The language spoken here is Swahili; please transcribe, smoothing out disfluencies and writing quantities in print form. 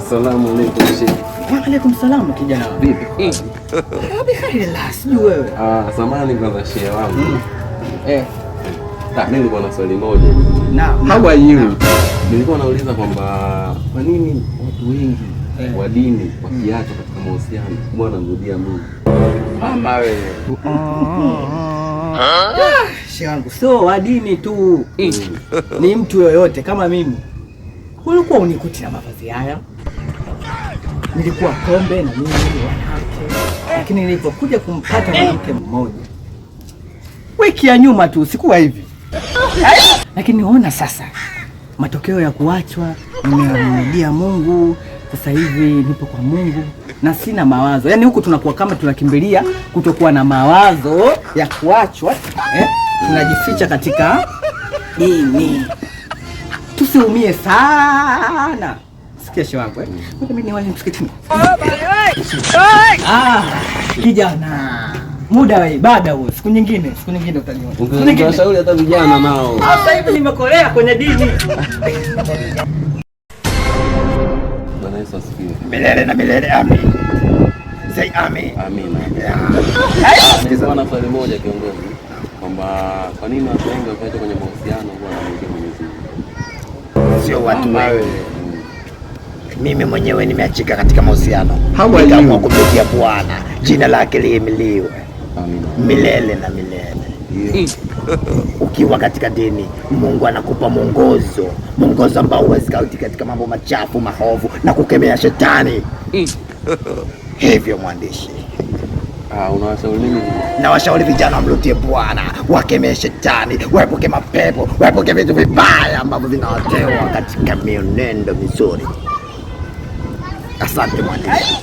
Salamu alaykum sheikh. Wa alaikum salam kijana. Vipi? Alhamdulillah, sijui wewe. Ah, samahani kwanza shehe wangu. Eh, Ah, mimi nilikuwa na swali moja. Naam. How are you? Nilikuwa nauliza kwamba kwa nini watu wengi wa dini wakiachwa katika mahusiano huwa wanamrudia Mungu? Mama wewe. Shehe wangu, sio wa dini tu. Ni mtu yoyote kama mimi. Ulikuwa unikuti na mavazi haya. Nilikuwa pombe na mimi wanawake. Lakini nilipokuja kumpata mwanamke mmoja, wiki ya nyuma tu sikuwa hivi. Lakini ona sasa matokeo ya kuachwa, nimemrudia Mungu. Sasa hivi nipo kwa Mungu na sina mawazo. Yaani huku tunakuwa kama tunakimbilia kutokuwa na mawazo ya kuachwa, eh? Tunajificha katika dini, tusiumie sana. Sikia shehe wangu, eh? Ngoja mimi niwahi msikitini. Ah, kijana, muda wa ibada huo, siku nyingine utaniona. Siku nyingine. Ungewashauri hata vijana nao. Sasa hivi nimekolea kwenye dini. Bwana Yesu asifiwe. Milele na milele, amin. Say amin. Amina. Nilikuwa na swali moja kiongozi, kwamba kwa nini watu wengi wakiachwa kwenye mahusiano huwa wanamrudia Mwenyezi Mungu? Sio watu wengi. Mimi mwenyewe nimeachika katika mahusiano, How are nikaamua you? kumrudia Bwana, jina lake lihimiliwe Amina. milele na milele. Ukiwa katika dini, Mungu anakupa mwongozo, mwongozo ambao huwezi kauti katika mambo machafu mahovu na kukemea shetani. Hivyo mwandishi, Ah, unawashauri nini vijana? na washauri vijana wamrudie Bwana, wakemee shetani, waepuke mapepo, waepuke vitu vibaya ambavyo vinawatewa katika mienendo mizuri. Asante mwandishi.